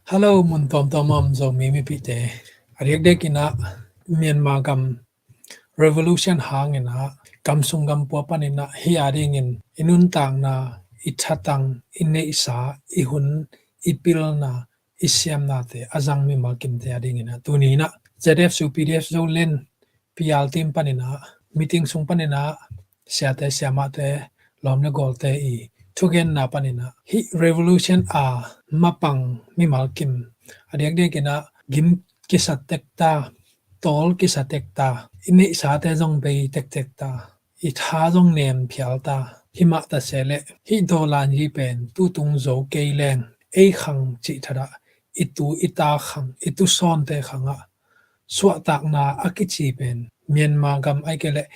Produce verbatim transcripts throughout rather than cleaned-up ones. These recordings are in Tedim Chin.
Hello, mun tuamtuam a om Zomi mipite. A diakdiak in ah Myanmar gam revolution hangin ah gam sung gam pua panin ah hih a dingin i nuntakna, i thatang, i neihsa, i hun, i pilna, i siamnate a zang mimal kimte a dingin ah tuni in ah Z F U P D F Zoland P R team panin ah meeting sung panin ah siate siamahte, lawm le gawlte i thugenna panin ah hih revolution a mapang mimal kim a diakdiak in ah gim kisa tekta, tawl kisa tekta, i neihsate zong bei tektek ta, i tha zong nem phial ta. Himah ta se leh hih Daw Lan Yi pen tutung zo kei leng ei khang cih thadah i tu i ta khang, i tu sawnte khangah suahtakna a kici pen Myanmar gam ai kei leh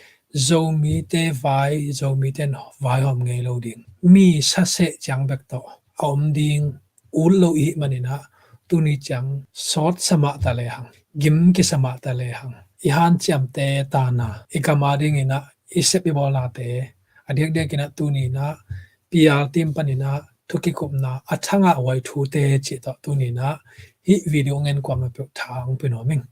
Zomite vai, Zomite vaihawm ngei lo ding, mi saseh ciang bek tawh a om ding ut lo i hih manin ah tuni ciang sawt sa mah ta lehang, gim kisa mah ta lehang, i hanciamte tana i gam a dingin ah i sep i bawlnate a diakdiak in ah tuni in ah P R team panin ah thu kikupna a thangah huai thute cih tawh tuni in ah hih video ngen kuamah peuh tha hong pia nuam ing.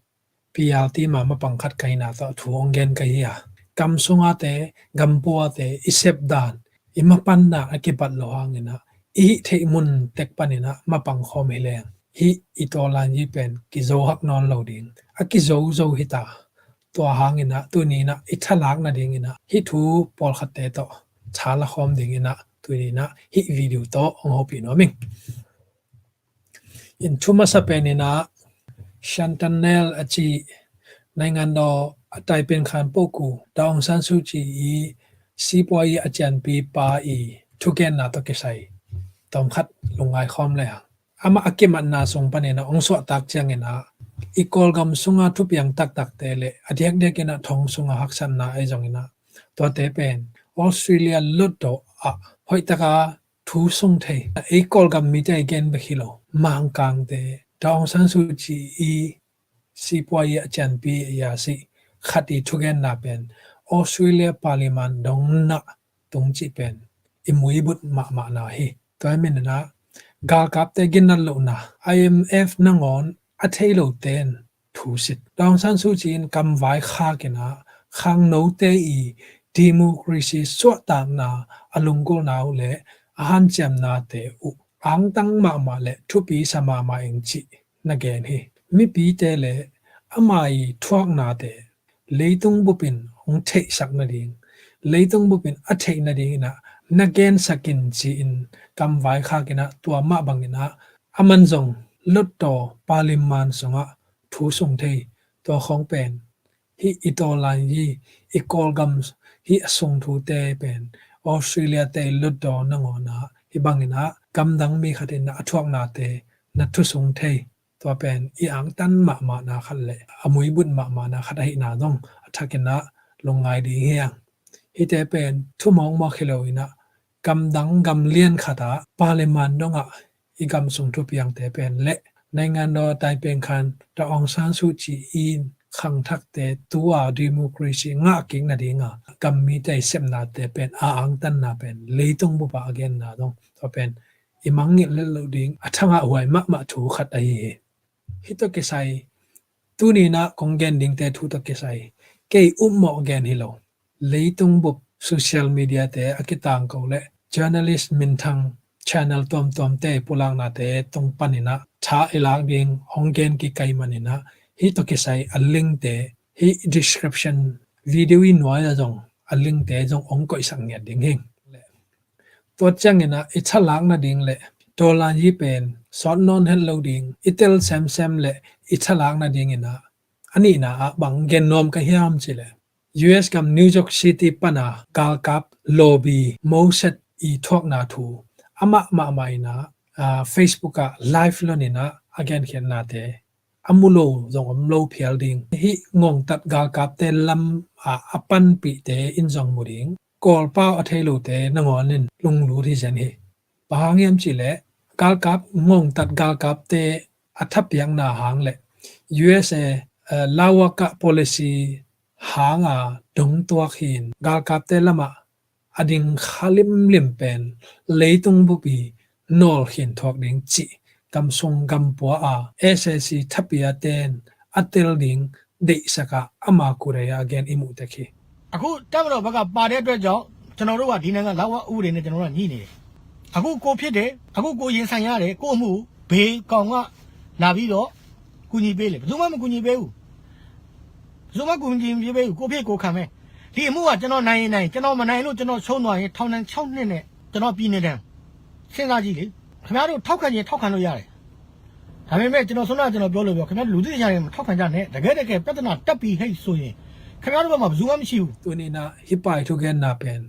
P R team a mapang khat ka hihna tawh thu hong gen ka hi a, gam sungate, gam puate i sep dan, i mapan dan a kipat lo hangin ah i hih theih mun tek panin ah mapang khawm hi leng hih i Daw Lan Yi pen kizo hak nawn lo ding, a kizo zo hi ta. Tua hangin ah tuni in ah i thalak nadingin ah hih thu pawlkhatte tawh tha la khawm dingin ah tuni in ah hih video tawh hong hopih nuam ing. In thu masa pen in ah Chantanel a ci Naingandaw a taipen khan poku Daw Aung San Suu Kyi i sipuai a cianpi pa i thugenna tawh kisai tawmkhat lungngai khawm le hang. Amah a kimatna sung panin ah hong suahtak ciangin ah i Kawlgam sunga thupiang taktakte le a diakdiak in ah thong sunga haksatna ahi zongin ah tuate pen Australia lotdaw ah hoihtaka thu sung thei, ei Kawlgam mite i gen bek hi lo, Mangkangte, Daw Aung San Suu Kyi i sipuai a cianpi i a si khat i thugenna pen Australia Parliament dongna tung cih pen i muibut mahmahna hi. Tua hi manin ah galkapte ginnat lohna, I M F nangawn a thei lote in thusit. Daw Aung San Suu Kyi in kamvai khak in ah khangnote i democracy suahtakna a lunggulhna uh le a hanciamnate uh angtang mahmah le thupi sa mahmah ing cih na gen hi. Mipite le ama i thuaknate leitung bupin hong theihsak nading, leitung bupin a theih nadingin ah na gensak in ci-in kamvai khak in ah tua mah bangin ah a man zong lotdaw Parliament sungah thu sung thei. Tua khawng pen hih i Daw Lan Yi i Kawlgam hih a sung thute pen Australia te i lotdaw nangawn ah hih bangin ah gamdang mi khat in ah a thuaknate na thu sung thei. Tua pen i angtan mahmahna khat le a muibut mahmahna khat ahihna zong a thakin ah lungngai ding hi hang. Hihte pen thu mawkmawk hi lo in ah gamdang gam lian khat ah Parliament dongah i gam sung thupiangte pen le Naingandaw a taipen khan Daw Aung San Suu Kyi in khangthakte tu a democracy ngah kik nadinga gam mite i sepnate pen a angtanna pen leitung bup ah a genna zong tua pen i mangngilh let loh ding a thangah huai mahmah thu khat ahi hi. Hih tawh kisai tuni in ah kong gen dingte thu tawh kisai kei upmawh gen hi lo, leitung bup social media te a kitangko le journalist minthang channel tuamtuamte pulaknate tung panin ah tha i lak ding hong gen kik ka hih manin ah hih tawh kisai a linkte hih description video i nuai ah zong a linkte zong hong koihsak ngiat ding hi. Tua ciangin ah i thalak nading le Daw Lan Yi pen sawt nawn het lo ding i tel semsem le i thalak nadingin ah a nihna ah bang gen nuam ka hiam cih leh U S gam New York City pana galkap lobby Mossad i thuakna thu amah mahmah in ah, ah, Facebook ah live lon in ah a genkhiatnate a mu lo zong om lo phial ding. Hih ngongtat galkapte lam ah a panpihte in zong mu ding. Kawlpau a thei lote nangawn in lunglut hi zen hi. Bang hang hiam cih leh galkap ngongtat galkapte a thapiakna hang le U S A, eh, Lawaka policy hanga dongtuak hi in galkapte lamah a ding kha limlim pen leitung bup i nawlkhin thuak ding cih ဂမ်စုံဂမ်ပှၤ အာ SAC ထပ်ပြတ် အတဲ အတဲလ်ဒင်း ဒိတ်စကား အမကူရဲ အဂဲန် အိမ်မူတခီ အခု တပ်မတော်ဘက်က ပါတဲ့အတွက်ကြောင့် ကျွန်တော်တို့က ဒီနိုင်ငံ လဝကဥပဒေနဲ့ ကျွန်တော်တို့က ငြိနေတယ်။ အခု ကိုဖြစ်တယ်။ အခု ကိုရင်ဆိုင်ရတယ်။ ကိုယ့်အမှု ဘယ်ကောင်က လာပြီးတော့ ကူညီပေးလဲ။ ဘယ်သူမှ မကူညီပေးဘူး။ ဘယ်သူမှ ကူညီပေးဘူး။ ကိုဖြစ်ကိုခံမယ်။ ဒီအမှုက ကျွန်တော်နိုင်ရင်နိုင်၊ ကျွန်တော်မနိုင်လို့ ကျွန်တော်ဆုံးသွားရင် ထောင်ဒဏ် ခြောက်နှစ်နဲ့ ကျွန်တော် ပြည်နှင်ဒဏ် စဉ်းစားကြည့်လေ။ ခင်ဗျားတို့ ထောက်ခံရင် ထောက်ခံလို့ရတယ်။ ဒါပေမဲ့ ကျွန်တော် ခုနက ကျွန်တော်ပြောလို့ပြော ခင်ဗျားတို့ လူသိရှင်ကြားတွေ မထောက်ခံကြနဲ့။ တကယ်တကယ် ပြဿနာ တက်ပြီဟဲ့ဆိုရင် ခင်ဗျားတို့ဘက်မှာ ဘယ်သူမှ မရှိဘူး။ သူ့အနေနဲ့ ဟိပာ်ထုကဲနၢ်ပၼ်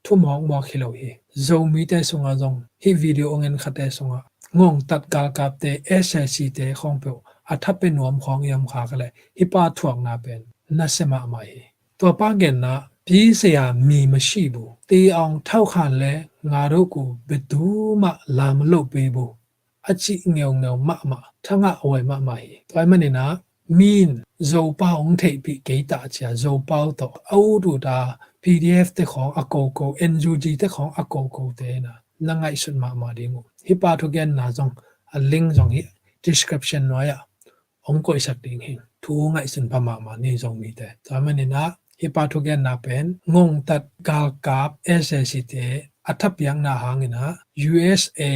ထူမွၵ်မွၵ် ဟီၣ်လီႁီႈ ဇိုမီတဲ သုင်အၢၣ် သုင် ဟီၣ်ဝီႇတီႇဢူဝ်ႇ ငၢၼ်းၶၢတ်ႇတဲ သုင် ၵွင်ႇတၢတ်ႈၵၢၼ်ၵပ်းတဲ SAC တဲ ၶွင်ပဵဝ် အထပ်ႉပႄႉၼွမ် ၶွင်ယမ်ၶႃႈၵႃႈလႄႈ ဟိပာ်ထုၵ်ႇနၢ်ပၼ် နႃႇသေႇမႃႇမႃႇႁီႈ။ တူဝ်ပႃးၵႅၼ်ႇၼႃႇ ပီႈသရႃႇ မီးမရှိဘူး။ တေအောင်ထောက်ခံလဲ ငါတို့ကို ဘယ်သူမှ လာမလုပ်ပေးဘူး။ အကြည့်ငယ်ငယ် မႃးမႃး ထငႃးအဝဲ မႃးမႃးဟီႈ။ တွႆႇမၼ်းၼႆႉၼႃႇ မီး ဇိုပၢဝ်ႇ ဢုင်ႇထေႇ ပီႇၵေႇတႃႇၸႃႇ ဇိုပၢဝ်ႇ တူဝ် ဢႃႇဝုၵ်ႉထူႇတႃႇ ပီႇတီႇဢႅပ်ႉၾ် တဲၶွင် ဢၵူဝ်ႇၵူဝ်ႇ ဢႅၼ်ႇယူႇၵျီႇ တဲၶွင် ဢၵူဝ်ႇၵူဝ်ႇ တဲၼႃႇ ၼႃႇ ငၢႆႈသုၼ်ႇမႃးမႃး တီႈငူႇ ဟိပာ်ထုကဲနၢ် သုင် ဢလိင်ႉ သုင် ဟီႈ ဒီသ်ၶရိပ်ႉသျိၼ်း ဝႆႉဢႃႇ ဢွင်ႇၵွႆႈသၢၵ်ႈ တီႈႁိုင် ထူငၢႆႈသုၼ်ႇပႃးမႃးမႃး ၼႆ သုင်မီးတဲ တွႆႇမၼ်းၼႆႉၼႃႇ ဟိပာ်ထုကဲနၢ်ပၼ် ၵွင်ႇတၢတ်ႈၵၢၼ်ၵပ်း SAC တဲ အထပ်ႉပႅၵ်ႇၼႃႇႁႃႉၼႆႉၼႃႇ ယူႇဢႅတ်ႉသ်ဢေႇ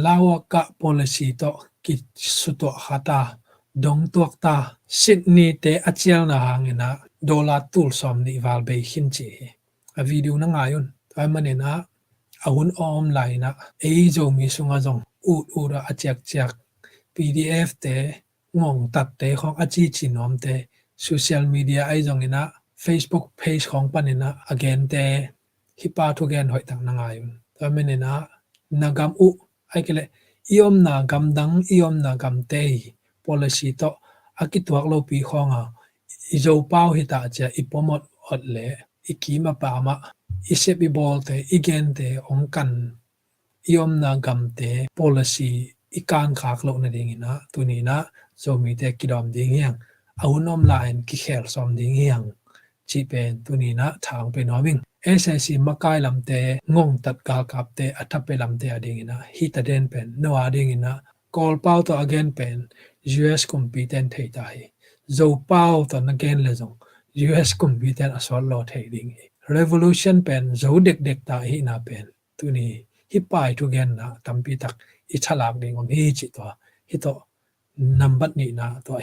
လဝၵ policy တူဝ် ၵိတ်ႉသူႇတူဝ်ႇၶႃႈတႃႇ တွင်ႈတူၵ်းတႃႇ သိတ်ႉၼီႈတဲ အၸႅၵ်ႇၼႃႇႁႃႉၼႆႉၼႃႇ တေႃႇလႃႇ ထူၼ်ႈသွင်ၼီႈ ဝႃႈပႆႇၶိုၼ်ႈၸီႉႁီႈ ဢႃႇ ဝီႇတီႇဢူဝ်ႇ ၼင်ႇၼႆယူႇ တွႆႇမၼ်းၼႆႉၼႃႇ ဢႃႇဝုၼ်ႇဢွမ်ႇလၢႆႇၼႃႇ ဢေႇ ၸူဝ်ႈမီးသုင်ဢႃႇ သုင် ဢုတ်ႇဢုတ်ႇဢႃႇ ဢၸႅၵ်ႇၸႅၵ်ႇ ပီႇတီႇဢႅပ်ႉၾ် တဲ ၵွင်ႇတၢတ်ႈတဲ ၶွင် ဢၸီႇၸီႇၼွမ် တဲ သူဝ်ႇသျႄႇမီႇတီႇယႃႇ ဢႆႈ သုင်ၼႆႉၼႃႇ ၾဵတ်ႉသ်ပုၵ်ႉ ၽဵတ်ႉၶျ် ၶွင်ပၼ်ႇၼႆႉၼႃႇ ဢၵႅၼ်ႇတဲ ဟိပာ်ထုကဲၼၢ် ႁွႆႈတၢင်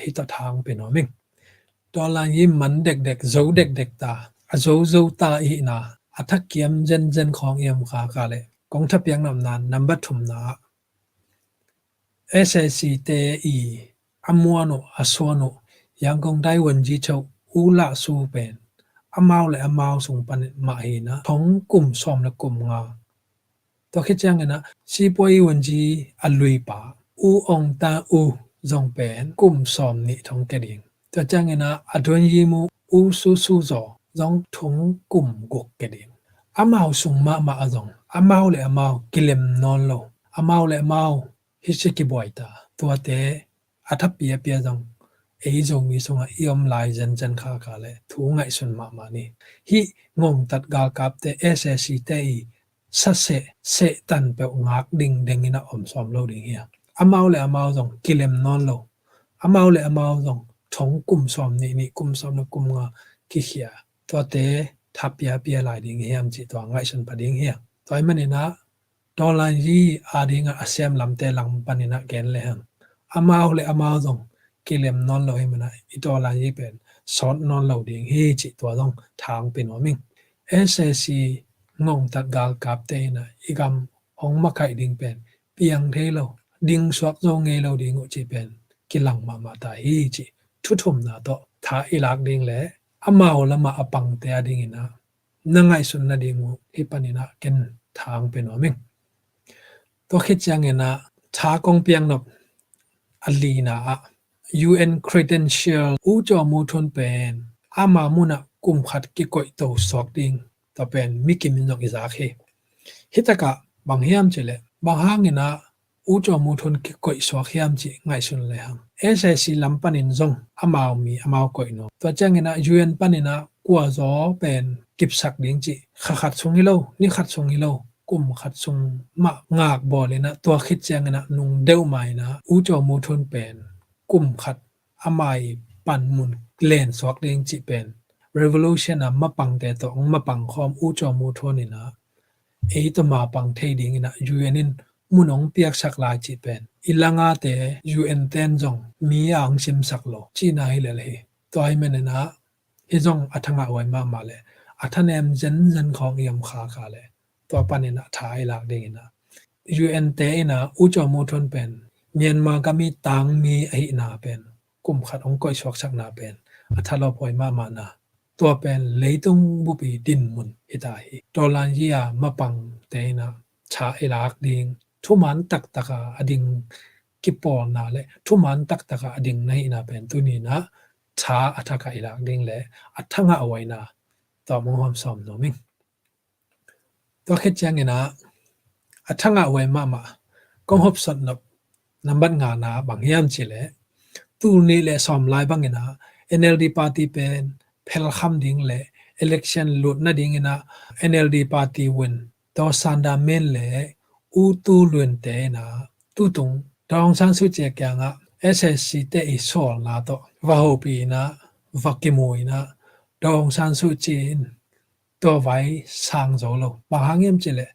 ႇၼင်ႇၼႆယူႇ တွႆႇမၼ်းၼႆႉၼႃႇ ၼႃႇၵမ်ႇဢု ဢၢႆႈၵႃႈလႄႈ ဢီႈဢွမ်ႇၼႃႇၵမ်ႇတၢင်ႇ ဢီႈဢွမ်ႇၼႃႇၵမ်ႇတႄႉ policy တူဝ် ဢၵိတ်ႉတူၵ်းလူပီႈၶွင်ဢႃႇ ဢီႈၸူဝ်ႈပၢဝ်ႇ ႁိတႃႇၸႃႇ ဢီႈပူဝ်ႇမွတ်ႇဢွတ်ႇလႄႈ ဢီႈၵီႇမႃးပႃးမႃး ဢီႈသဵပ်ႇဢီႈပေႃႇတႄႉ ဢီႈၵႅၼ်ႇတႄႉ ဢွင်ႇၵၼ် ဢီႈဢွမ်ႇၼႃႇၵမ်ႇတႄႉ policy ဢီႈၵၢၼ်ၶၢၵ်ႈလူၼႆႉ တီႈၼႆႉၼႃႇ တူဝ်ၼႆႉၼႃႇ ၸူဝ်ႈမီးတႄႉ ၵိတ်ႉတွမ်ႇတီႈႁိုင် ဢႃႇဝုၼ်ႇဢွမ်ႇလၢႆႇ ၵိၶႄႇသွမ်ႈတီႈႁိုင် ၸီႉပၼ် တူဝ်ၼႆႉၼႃႇ ထၢင်ႇပၼ်ၼေႃႈမိင်ႇ ဢႅတ်ႉသ်ဢႅတ်ႉသ်ဢေႇ မၵၢႆႇလမ်တႄႉ ၵွင်ႇတၢတ်ႈၵၢၼ်ၵပ်းတႄႉ ဢထပ်ႉပႄႉလမ်တႄႉ တီႈၼႆႉၼႃႇ ႁိတႃႇတႅၼ်းပၼ် ၼေႃႈ တီႈၼႆႉၼႃႇ ၵေႃႈပၢဝ်ႇတူဝ် ဢၵႅၼ်ႇပၼ် ယူႇဢႅတ်ႉသ် ၵုမ်ႇပီႇတႅၼ်ႇ ထႆးတႃႇႁီႈ ၸူဝ်ႈပၢဝ်ႇတူဝ် ၼႃႇၵႅၼ်ႇလႄႈ ၸွင်ႇ ယူႇဢႅတ်ႉသ် ၵုမ်ႇပီႇတႅၼ်ႇ ဢသွတ်ႇလေႃးထႆးတီႈၼႆႉ revolution ပၼ် ၸူဝ်ႈတႅၵ်ႈတႅၵ်ႈတႃႇႁိၼႃႇပၼ် တူဝ်ၼႆႉ ႁိပၢႆႈထုၵ်ႇၵၼ်ၼႃႇ တမ်းပီႈတၵ်း ဢီႈထလၢၵ်ႈလႅင်းဢွမ်ႇႁီႈ ၸီႉတူဝ် ႁိတူဝ် ၼမ်ႇပၢတ်ႉၼိၼႃႇ တူဝ်ႁိတူဝ်ထၢင်ႇပၼ်ၼေႃႈမိင်ႇ တေႃႇလၢႆးယီႈမၼ်းတႅၵ်ႈတႅၵ်ႈ ၸူဝ်ႈတႅၵ်ႈတႅၵ်ႈတႃႇ ဢၸူဝ်ႈၸူဝ်ႈတႃႇႁိၼႃႇ ဢထၢၵ်ႈၵႅမ်ႇၸႅၼ်ႇၸႅၼ်ႇၶွင်ဢႅမ်ႇၶႃႈၵႃႈလႄႈ ၵွင်ႇထပ်ႉပႅၵ်ႇၼမ်ၼႃႇ ၼမ်ႇပၢတ်ႉထူမ်ႈၼႃႇ ဢႅတ်ႉသ်ဢႅတ်ႉသ်ၶျီႇ တႄႉဢီႈ ဢမွၼ်ႇဢူဝ်ႈ ဢသွၼ်ႇဢူဝ်ႈ ယၢင်ႇၵုင်ႈတႆး ဝၼ်းၸီႇၶျူဝ်း ဢူးလႃႇသူႇပဵၼ် ဢမၢဝ်းလႄႈဢမၢဝ်း သုင်ပၼ်မႃးႁႃႉၼႃႇ ထွင်ႈၵုမ်ႇသွမ်ႈလႄႈၵုမ်ႇငႃႈ တေႃႇၶိတ်ႉၸႅင်ႈၼႃႇ သီႇပူၺ်ႇဝၼ်းၸီႇ ဢလွႆးပႃႇ ဢူးဢွင်ႇတႃႇဢူး သုင်ပဵၼ် ၵုမ်ႇသွမ်ႈၼီႈ ထွင်ႈၵႅတ်ႇဢိင် တေႃႇၸႅင်ႈၼႃႇ ဢတွၼ်ႇယီႇမူႇ ဢူးသူႇသူႇၸေႃႇ သုင် ထွင်ႈၵုမ်ႇၵူၵ်းၵႅတ်ႇဢိင် ဢမၢဝ်းသုင်မႃးမႃး ဢသွင် ဢမၢဝ်းလႄႈဢမၢဝ်း ၵႄႈလႅမ်ၼွၼ်းလူဝ်ႇ ဢမၢဝ်းလႄႈဢမၢဝ်း ႁဵတ်းသင်ၵႃႈပွႆႇတႃႇ တူဝ်တႄႉ ဢထပ်ႉပႅၵ်ႇပႅၵ်ႇ ၸွင်ႇ ဢေႇ ၸူဝ်ႈမီးသုင်ဢႃႇ ဢီႈဢွမ်ႇလၢႆႇ ၸႅၼ်ႇၸႅၼ်ႇၶႃႈၵႃႈလႄႈ ထူဝ်ႈငၢႆႈသုၼ်ႇမႃးမႃးၼႆႉ ႁိ ၵွင်ႇတၢတ်ႈၵၢၼ်ၵပ်းတႄႉ ဢႅတ်ႉသ်ဢႅတ်ႉသ်ၶျီႇ တႄႉဢီႈ သႃႇသေႇ သေႇတၼ်ႇပႅဝ်ႇ ငၢၵ်ႈတိင်ႇတႅင်ႇၼႆႉၼႃႇ ဢမ်ႇသွမ်ႈလူဝ်ႇတီႈႁိုင် ဢမၢဝ်းလႄႈဢမၢဝ်း သုင် ၵႄႈလႅမ်ၼွၼ်းလူဝ်ႇ ဢမၢဝ်းလႄႈဢမၢဝ်း သုင် ထွင်ႈၵုမ်ႇသွမ်ႈၼီႈၼီႈ ၵုမ်ႇသွမ်ႈလႄႈၵုမ်ႇငႃႈ ၶီႈၶီႈ တူဝ်တႄႉ ထပ်ႉပႅၵ်ႇပႅၵ်ႇလၢႆတီႈႁိုင် ၸီႉတူဝ် ငၢႆႈသုၼ်ႇပႃးတီႈႁိုင် တူဝ်မၼ်းၼႆႉၼႃႇ တေႃႇလၢႆးယီႈ ဢႃႇ တီႈၼႆႉ ဢသႅမ်ႇလမ်တႄႉ လင်ပၼ်ၼႆႉၼႃႇ ၵႅၼ်ႇလႄႈႁၢင်ႈ ဢမၢဝ်းလႄႈဢမၢဝ်း သုင် ၵႄႈလႅမ်ၼွၼ်းလူဝ်ႇႁိုဝ်မၼ်းၼႃႇ ဢီႈတေႃႇလၢႆးယီႈပဵၼ် သွတ်ႇၼွၼ်းလူဝ်ႇတီႈႁိုင် ၸီႉတူဝ် သုင် ထၢင်ႇပၼ်ၼေႃႈမိင်ႇ ဢႅတ်ႉသ်ဢႅတ်ႉသ်ၶျီႇ ၵွင်ႇတၢတ်ႈၵၢၼ်ၵပ်းတႄႉၼႃႇ ဢီႈၵမ်ႇ ဢွင်ႇမႃးၶၢႆႉတိင်ႇပဵၼ် ပဵင်းထေးလူဝ်ႇ တိင်ႇသွၵ်ႈၸူဝ်ႈငႄႈလူဝ်ႇတီႈငူႇ ၸီႉပဵၼ် ၵိၼ်လင်မႃးမႃးတႃႇႁိုဝ် ၸီႉ ထူႉထူမ်ႈၼႃႇ တူဝ် ထႃႈဢီႈလၢၵ်ႈတိင်ႇလႄႈ ဢမၢဝ်းလႄႈမႃး ဢပၢင်ႇတႄႉတီႈၼႆႉၼႃႇ ၼင်ႇၼႆသုၼ်ႇၼႃႇ တီႈငူႇ ႁိပ်ႈပၼ်ၼႆႉၼႃႇ ၵႅၼ်ႇထၢင်ႇပၼ်ၼေႃႈမိင်ႇ တူဝ်ၶိတ်ႉၸႅင်ႈၼႆႉၼႃႇ ထႃႈၵွင်ႈပဵင်းၼွၵ်ႈ ဢၼ်လီၼႃႇ ယူႇဢႅၼ်ႇ ၶရီႇတႅၼ်ႇသျႄႇလ် ဢူးၸေႃႇမူးထုၼ်းပဵၼ် ဢမၢဝ်းမုၼ်းၼႃႇ ၵုမ်ႇၶတ်းၵႄႈၵွႆႈ တူဝ်သွၵ်ႈတိင်ႇ တေႃႇပဵၼ် မီးၵိၼ်မီးၼွင်ႉ ဢီႈၸၢၵ်ႈႁေ ႁိတၵႃႇ ပၢင်ႁႅမ်ၸိူဝ်းလႄႈ ပၢင်ႁၢင်ႈၼႆႉၼႃႇ ဢူးၸေႃႇမူးထုၼ်း ၵႄႈၵွႆႈသွၵ်ႈႁႅမ်ၸိူဝ်း ငၢႆႈသုၼ်ႇလႄႈႁၢင်ႈ ဢႅတ်ႉသ်ဢႅတ်ႉသ်ၶျီႇ လမ်းပၼ်ႇၼႆႉ ၸွင်ႇ ဢမၢဝ်းမီး ဢမၢဝ်းၵွႆႈၼေႃႈ တူဝ်ၸႅင်ႈၼႆႉၼႃႇ ယူႇဢႅၼ်ႇပၼ်ႇၼႆႉၼႃႇ ၵႂႃႇၸေႃးပဵၼ် ၵိပ်ႇသၢၵ်ႈတိင်ႇၸိူဝ်း ၶႃႈၶတ်းသုင်ႁိုဝ်လူဝ်ႇ ၼီႈၶတ်းသုင်ႁိုဝ်လူဝ်ႇ kum khat sung mah ngak bawl inah, tua khit ciang inah nung deuh mah inah U Kyaw Moe Tun pen kum khat amah i panmun len suak ding cih pen revolution a mapangte tawh hong mapang khawm U Kyaw Moe Tun inah ei tawh mapang thei ding inah U N in mun hong piaksak lai cih pen i langate U N ten zong mi a hong simsak lo cihna hi lel hi. Tua hi man inah hi zong a thangah huai mahmah le a thanem zenzen khawng i om kha kha le tua pan inah tha i lak ding inah U N te inah U Kyaw Moe Tun pen Myanmar gam i tangmi ahihna pen kum khat hong koih suaksakna pen a thalawp huai mahmahna. Tua pen leitung bup i dinmun hi ta hi. Tawlan yi a mapangte inah tha i lak ding, thuman taktak a a ding kipawlna le thuman taktak a a ding na hihna pen tuni inah tha a thakah i lak ding le a thangah huaina tua mong hawm sawm nuam ing. Tua khit ciang inah a thangah huai mahmah kong hopsot nop nambat ngana bang hiam cih leh tul nih le sawm lai bang inah N L D party pen phelkham ding le election lut nading inah N L D party win Daw Sanda Min le U Tu Lwin te inah tutung Daw Aung San Suu Kyi kiangah S A C te i sawlna tawh va hopih inah va kimu inah Daw Aung San Suu Kyi in tua vai sang zo lo. Bang hang hiam cih leh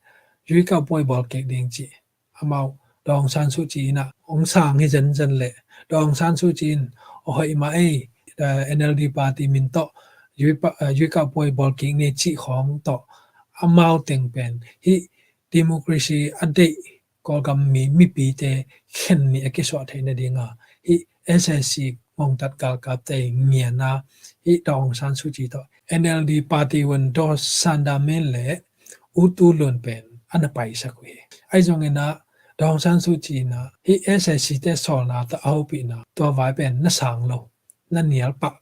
yuikauh puai bawl kik ding cih amau Daw Aung San Suu Kyi inah hong sang hi zenzen le Daw Aung San Suu Kyi in a hoih mah ei, N L D party min tawh yuikauh puai bawl kik ni cih khawng tawh amau teng pen hih democracy a deih Kawlgam mi mipite khen nih a kisuah theih nadinga hih S A C ngongtat galkapte i ngiana hih Daw Aung San Suu Kyi tawh N L D party win Daw Sanda Min le U Tu Lwin pen a na paisak uh hi. Ahi zong inah Daw Aung San Suu Kyi inah hih S A C te sawlna tawh a hopihna tua vai pen na sang lo, na nial pah.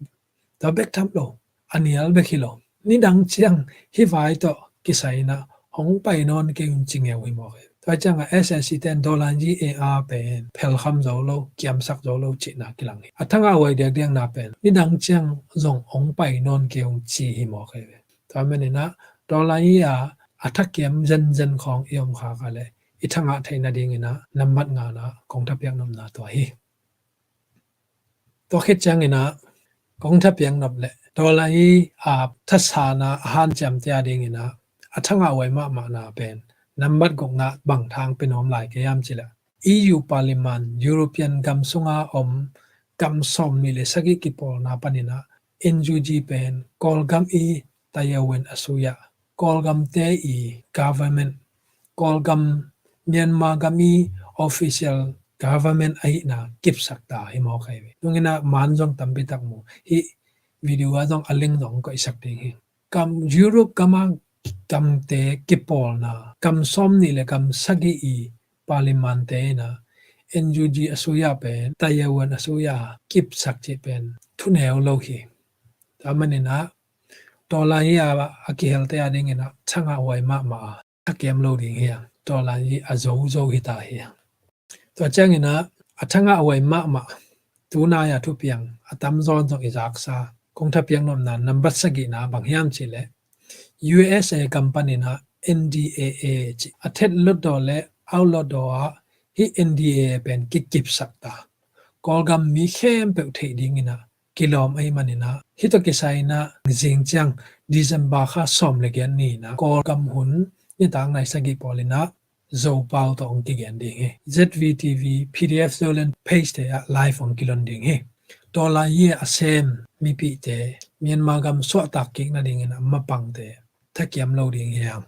Tua bek tham lo, a nial bek hi lo. Nidang ciang hih vai tawh kisai inah hong pai nawn kei un ci ngeu hi mawk hi. Tua ciangah S A C ten Daw Lan Yi A A pen phelkham zo lo, kiamsak zo lo cihna kilang hi. A thangah huai diakdiakna pen nidang ciang zong hong pai nawn kei un ci hi mawk hi. Tua man inah Daw Lan Yi a a thakiam zenzen khawng i om kha kha le i thangah theih nading inah nambat ngana kong thapiak nopna tua hi. Tua khit ciang inah kong thapiak nop le Daw Lan Yi a thasana a hanciamte a ding inah a thangah huai mahmahna pen nambat gukna bang thang pia nuam lai kei hiam cih leh E U Parliament, European gam sunga om gam sawm nih le sagih kipawlna pan inah N U G pen Kawlgam i Tayawin a sui ah Kawlgamte i government, Kawlgam Myanmar gam i official government ahihna kipsak ta hi mawk hi ve. Nung inah man zong tampi tak mu. Hih video ah zong a link zong koihsak ding hi. Gam Europe gam a gamte kipawlna gam sawm nih le gam sagih i parliament te inah N U G a sui ah pen Tayawin a sui ah kipsak cih pen thuneu lo hi. Tua man inah Daw Lan Yi a a kihelte a ding inah thangah huai mahmah a thakiam lo ding hi a, Daw Lan Yi a zozo hi ta hi a. Tua ciang inah a thangah huai mahmah tunai a thupiang a tamzaw in zong i zaksa kong thapiak nopna nambat sagihna bang hiam cih leh U S A gam pan inah N D A A cih a thet lotdaw le out lotdaw ah hih N D A A pen kikipsak ta. Kawlgam mi khempeuh theih ding inah kilawm ahih man inah hih tawh kisai inah zing ciang December kha sawm le giat ni inah Kawlgam hun nitak nai sagih pawl inah Zopau tawh hong kigen ding hi. Z V T V P D F Zoland page te ah live hong kilon ding hi. Daw Lan Yi a sem mipihte Myanmar gam suahtak kik nading inah mapangte thakiam lo ding hi hang.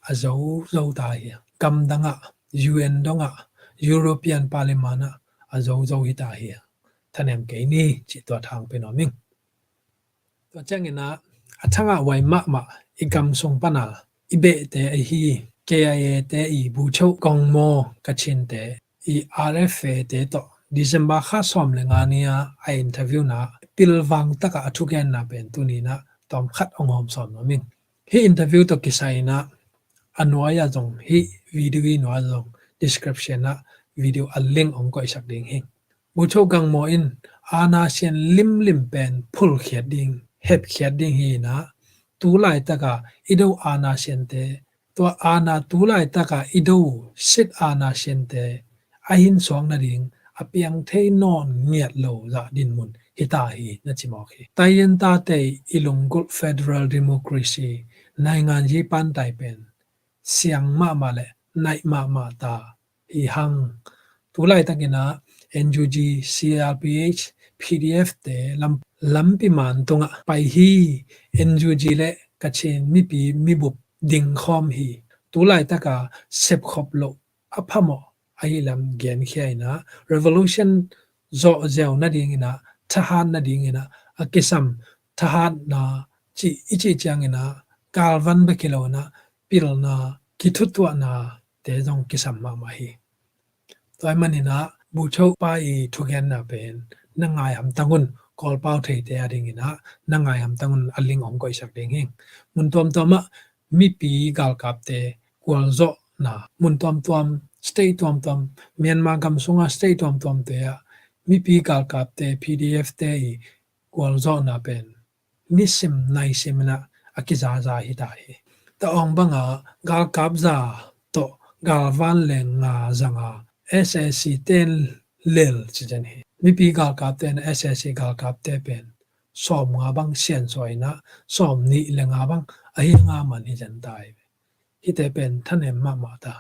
A zozo ta hi a. Gam dangah, U N dongah, European Parliament ah a zozo hi ta hi a. Thanem kei ni cih tua thang pia nuam ing. Tua ciang inah a thangah huai mahmah i gam sung pana i behte ahi K I A te i Buchoh Gongmo Kachin te i R F A te tawh December kha sawm le nga ni a a interview na pilvang takah a thugenna pen tuni inah tawm khat hong hawm sawm nuam ing. Hih interview tawh kisai inah a nuai ah zong hih video i nuai ah zong description ah video a link hong koihsak ding hi. Buchoh Gangmo in aana sian limlim pen phulkhiat ding, hepkhiat ding hi inah tu laitakah i do aana siante tua aana tu laitaka i do sit aana siante a hin suak nading a piang thei nawn ngiat lo zah dinmun hi ta hi na ci mawk hi. Taiyintate i lunggulh federal democracy naingan yi pantai pen siang mahmah le naih mahmah ta hi hang. Tu laitakinah N U G, C R P H, P D F te lam, lampi man tungah pai hi. N U G le Kachin mipi mibup dingkhawm hi. Tu laitaka sepkhop loh a phamawh ahi lam genkhia inah revolution zawh zeu nadinginah thahat nadinginah a kisam thahatna cih i cih cianginah galvan bek hi lo inah pilna kithutuahna te zong kisam mahmah hi. Tua ahih maninah buchopa i thugenna pen na ngai hamtang un, Kawlpau theite a dinginah na ngai hamtang un a ling hong koihsak ding hi. Mun tuamtuamah mipi galkapte gualzawhna, mun tuamtuam, state tuamtuam, Myanmar gam sunga state tuamtuamte ah mipi galkapte, P D F te i gualzawhna pen nisim naisim inah a kizaza hi ta hi. Ta awng banga galkap za tawh galvan leng nga zanga S A C ten lel ci zen hi. Mipi galkapte na S A C galkapte pen sawm nga bang siansuah inah sawm nih le nga bang ahi nga man hi zen ta hi. Hihte pen thanem mahmah ta.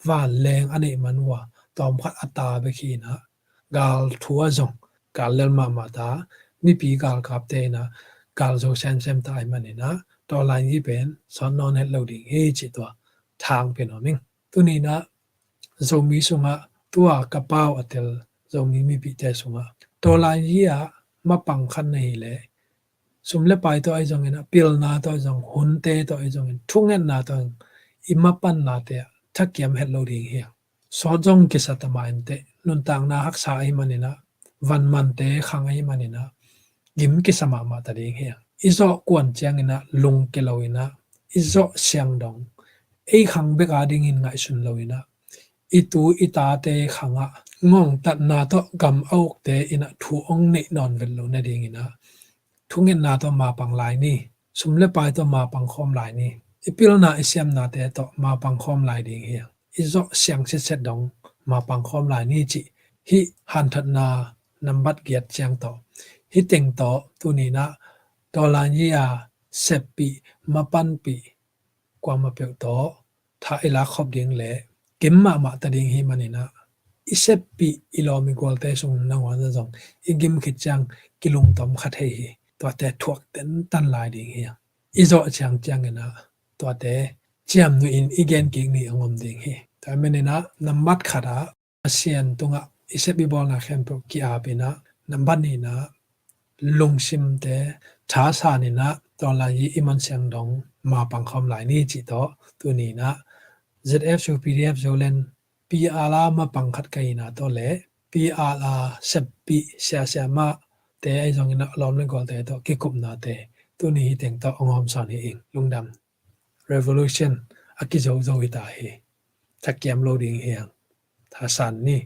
Vanleng a neih man uh a tawmkhat a ta bek hi inah gal thu ah zong gal lel mahmah ta. Mipi galkapte inah gal zo semsem ta ahih maninah tawlain yi pen sawt nawn het lo ding hi cih tua thang pen om ing. Tuninah Zomi sungah tua ka pau a tel Zomi mipite sungah tawlain yi ah mapang khat na hi leh sum le pai tawh ahi zongin a pilna tawh ahi zong, hunte tawh ahi zongin, thungetna tawh ahi zong i mapannate ah thakiam het lo ding hi. Sawt zong kisa ta mah inteh, nuntakna haksa ahi maninah vanmante khang ahi maninah gim kisa mahmah ta ding hi. I zawh kuan cianginah lungke lo inah i zawh siang dong ei khang bek a dingin ngaihsun lo inah i tu i tate khangah ngongtatna tawh gam a ukte inah thu ong neih nawn vet lo nadinginah thungetna tawh mapang lai ni, sum le pai tawh mapang khawm lai ni, i pilna i siamnate tawh mapang khawm lai ding hi. I zawh siang sitset dong mapang khawm lai ni cih hih hanthatna nambat giat ciang tawh hih teng tawh tuninah tawlain yi a seppih mapanpih kuamah peuh tawh tha i lak khop ding le gim mahmah ta ding hi maninah i seppih i lawm i gualte sung nangawn zong i gim khit ciang kilungtom kha thei hi. Tuate thuak tentan lai ding hi. I zawh ciang cianginah tuate ciamnuih in i gen kik ni a ngom ding hi. Tua maninah nambat khatah Pasian tungah i sep i bawlna khempeuh ki-ap inah nambat nihnah lungsimte thasan inah tawlain yi i mansiang dong mapang khawm lai ni cih tawh tuninah Z F U P D F Zoland P R a mapang khat ka hihna tawh le P R a seppih siasia mahte ahi zongin a lawm le gualte tawh kikupnate tuni hih teng tawh a ngawm sawn hi ing. Lungdam. Revolution a kizozo hi ta hi. Thakiam lo ding hi hang. Thasan ni.